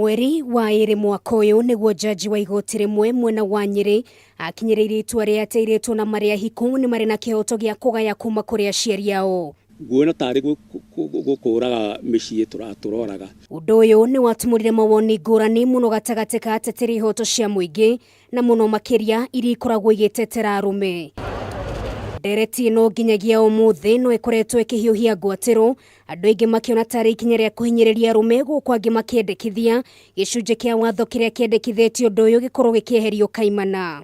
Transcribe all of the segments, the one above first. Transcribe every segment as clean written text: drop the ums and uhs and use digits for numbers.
Mweri wa ĩrĩ mwaka ũyũ nĩguo jaji wa igoti rĩmwe mwena wa Nyĩrĩ akinyĩrĩirie itua rĩa atĩ airĩtu ona marĩ ahiku nĩ marĩ na kĩhoto gĩa kũgaya kuma kũrĩ aciari ao. Nguona tarĩ gũkũraga mĩciĩ tũroraga. Ũndũ ũyũ nĩ watumũrire mawoni ngũrani mũno gatagatĩ ka ateteri ihoto cia mũingĩ na mũno makĩria iria ikoragwo igĩtetera arũme. Ndereti ĩno nginyagia ũmũthĩ no ĩkoretwo ĩkĩhiũhia ngwatĩro, andũ aingĩ makĩona tarĩ ikinya rĩa kũhinyĩrĩria arũme, gũkũ angĩ makĩendekithia gĩcunjĩ kĩa watho kĩrĩa kĩendekithĩtie ũndũ ũyũ gĩkorwo gĩkĩeherio kaimana.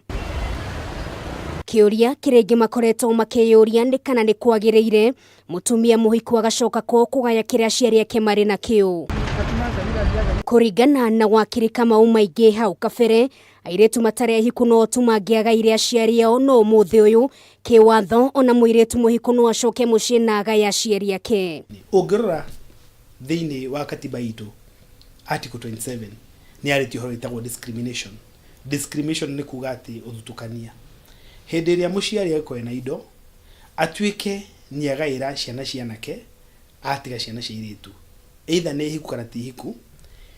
Kĩũria kĩrĩa aingĩ makoretwo makĩyũria nĩ kana nĩ kwagĩrĩire mũtumia mũhiku agacoka kwao kũgaya kĩrĩa aciari ake marĩ nakĩo. Kũringana na wakiri Kamau Maingĩ hau kabere, airĩtu matarĩ ahiku no tu mangĩagaire aciari ao, no ũmũthĩ ũyũ kĩwatho ona mũirĩtu mũhiku no acoke mũciĩ na agaye aciari ake. Ũngĩrora thĩinĩ wa katiba itũ article 27 nĩ yarĩtie ũhoro wĩtagwo discrimination. Discrimination nĩ kuga atĩ ũthutũkania. Hĩndĩ ĩrĩa mũciari angĩkorwo ena indo atuĩke nĩ agaĩra ciana cia anake atiga ciana cia airĩtu, either nĩ hiku kana ti hiku,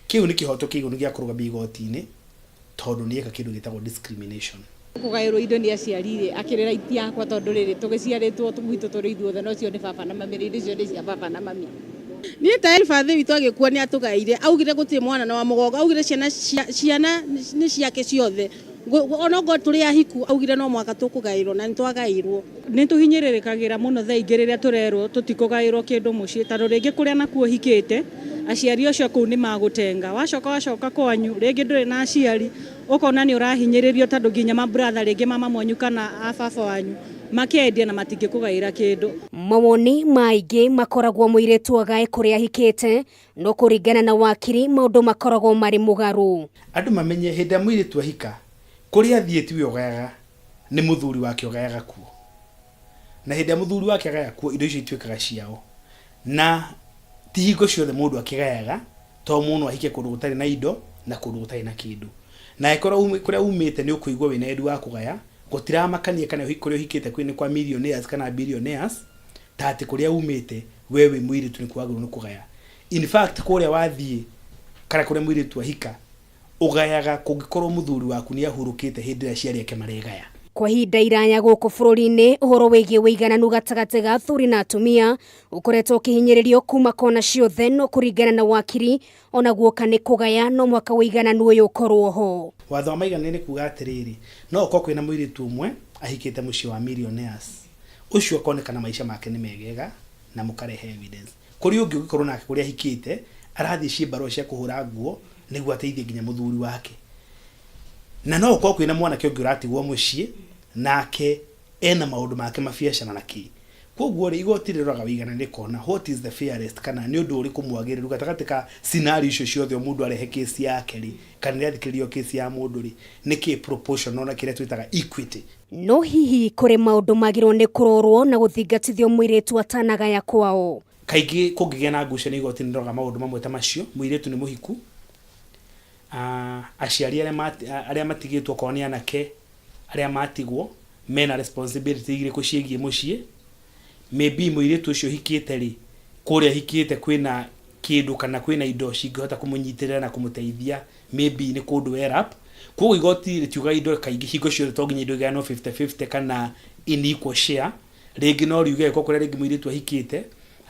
kĩu nĩ kĩhoto kĩiganu gĩa kũrũgamia igoti-inĩ tondũ nĩ eka kĩndũ gĩtagwo discrimination. Kũgaĩrwo indo nĩ aciari rĩ, akĩrĩ right yakwa tondũ rĩrĩ tũgĩciarĩtwo gwitũ tũrĩ ithuothe na ũcio nĩ baba na mami, rĩ indo icio nĩ cia baba na mami. Niĩ ta Elifathi witũ agĩkua nĩ atũgaĩire, augire gũtirĩ mwana na wa mũgongo, augire ciana ciana nĩ ciake ciothe, ona okorwo tũrĩ ahiku augire no mũhaka tũkũgaĩrwo na nĩ twagaĩirwo. Nĩ tũhinyĩrĩrĩkagĩra mũno thaa ingĩ rĩrĩa tũrerwo tũtikũgaĩrwo kĩndũ mũciĩ tondũ rĩngĩ kũrĩa nakuo ũhikĩte aciari acio kũu nĩ magũtenga. Wacoka wacoka kwanyu rĩngĩ ndũrĩ na aciari ũkona nĩ ũrahinyĩrĩrio tondũ nginya ma brother rĩngĩ ma mamu wanyu kana a baba wanyu makendia na matingĩkũgaĩra kĩndũ. Mawoni ma aingĩ makoragwo mũirĩtu agae kũrĩa ahikĩte, no kũringana na wakiri maũndũ makoragwo marĩ mũgarũ. Andũ mamenye hĩndĩ ĩrĩa mũirĩtu ahika, kũrĩa athiĩ tiwe ũgayaga, nĩ mũthuri wake ũgayaga kuo. Na hĩndĩ ĩrĩa mũthuri wake agaya kuo, indo icio ituĩkaga ciao. Na ti hingo ciothe mũndũ akĩgayaga, tondũ mũndũ no ahike kũndũ gũtarĩ na indo na kũndũ gũtarĩ na kĩndũ. Na angĩkorwo kũrĩa umĩte nĩ ũkũigua wĩna wendi wa kũgaya, gũtiramakania kana kũrĩa ũhikĩte nĩ kwa millionaires kana billionaires, ta atĩ kũrĩa umĩte we wĩ mũirĩtu nĩkuo wagĩrĩirwo nĩ kũgaya. In fact kũrĩa wathiĩ kana kũrĩa mũirĩtu ahika, ũgayaga kũngĩkorwo mũthuri waku nĩ ahurũkĩte hĩndĩ ĩrĩa aciari ake maregaya. Kwa ihinda iraya gũkũ bũrũri-inĩ, ũhoro wĩgiĩ ũigananu gatagatĩ ga athuri na atumia ũkoretwo ũkĩhinyĩrĩrio kuma kona ciothe, no kũringana na wakiri, ona guoka nĩ kũgaya, no mũhaka ũigananu ũyũ ũkorwo ho. Watho wa maiganĩre nĩ kuga atĩrĩrĩ, no gũkorwo kwĩna mũirĩtu ũmwe ahikĩte mũciĩ wa millionaires, ũcio akonekana maica make nĩ megega na mũkarehe evidence. Kũrĩ ũngĩ ũngĩkorwo nake kũrĩa ahikĩte arathiĩ ciĩmbarũa cia kũhũra nguo nĩguo ateithie nginya mũthuri wake. Na no gũkorwo kwĩna mwanake ũngĩ ũratigwo mũciĩ nake ena maũndũ make mabiacara na kĩ. Kwoguo rĩ, igoti rĩroraga wĩigananu rĩkona what is the fairest kana nĩ ũndũ ũrĩkũ mwagĩrĩru gatagatĩ ka scenario icio ciothe o mũndũ arehe case yake rĩ, kana nĩ athikĩrĩrio case ya mũndũ rĩ, nĩkĩ proportional na kĩrĩa twĩtaga equity. No hihi kũrĩ maũndũ magĩrĩirwo nĩ kũrorwo na gũthingatithio mũirĩtu atanagaya kwao? Kaingĩ kũngĩgĩa na ngucanio igoti nĩ rĩroraga maũndũ mamwe ta macio, mũirĩtu nĩ mũhiku, aciari arĩa matigĩtwo okorwo nĩ anake arĩa matigwo mena responsibility irĩkũ ciĩgiĩ mũciĩ, maybe mũirĩtu ũcio ũhikĩte rĩ, kũrĩa ahikĩte kwĩna kĩndũ kana kwĩna indo cingĩhota kũmũnyitĩrĩra na kũmũteithia, maybe nĩ kũndũ well up. Koguo igoti rĩtiugaga indo kaingĩ hingo ciothe to nginya indo igayanwo 50-50 kana in equal share, rĩngĩ no riuge angĩkorwo kũrĩa rĩngĩ mũirĩtu ahikĩte,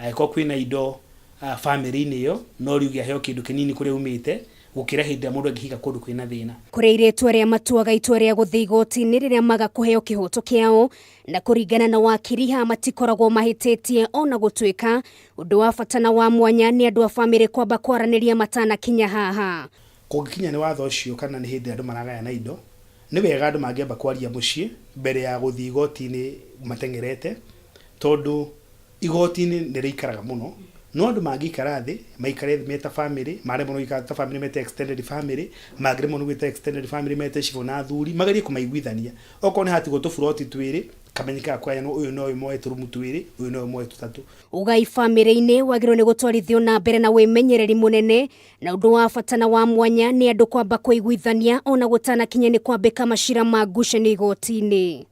angĩkorwo kwĩna indo bamĩrĩ-inĩ ĩyo, no riuge aheo kĩndũ kĩnini kũrĩa aumĩte, gũkĩra hĩndĩ ĩrĩa mũndũ angĩhika kũndũ kwĩna thĩna. Kũrĩ airĩtu arĩa matuaga itua rĩa gũthiĩ igoti-inĩ rĩrĩa maga kũheo kĩhoto kĩao, na kũringana na wakiri haha matikoragwo mahĩtĩtie ona gũtuĩka ũndũ wa bata na wa mwanya nĩ andũ a bamĩrĩ kwamba kwaranĩria matanakinya haha. Kũngĩkinya nĩ watho ũcio kana nĩ hĩndĩ andũ maragayana indo, nĩ wega andũ mangĩamba kwaria mũciĩ mbere ya gũthiĩ igoti-inĩ mateng'erete, tondũ igoti-inĩ nĩ rĩikaraga mũno, no andũ mangĩikara thĩ, maikare thĩ me ta bamĩrĩ, maremwo nĩ gũikara ta bamĩrĩ mete extended family, mangĩremwo nĩ gwĩta extended family mete cibũ na athuri, magerie kũmaiguithania. Okorwo nĩ hatigwo tũburoti twĩrĩ, kamenyekaga kũgayanwo ũyũ na ũyũ moe tũrumu twĩrĩ, ũyũ na ũyũ moe tũtatũ. Ũgai bamĩrĩ-inĩ wagĩrĩirwo nĩ gũtwarithio na mbere na wĩmenyereri mũnene, na ũndũ wa bata na wa mwanya nĩ andũ kwamba kũiguithania ona gũtanakinya nĩ kwambĩka macira ma ngucanio igoti-inĩ.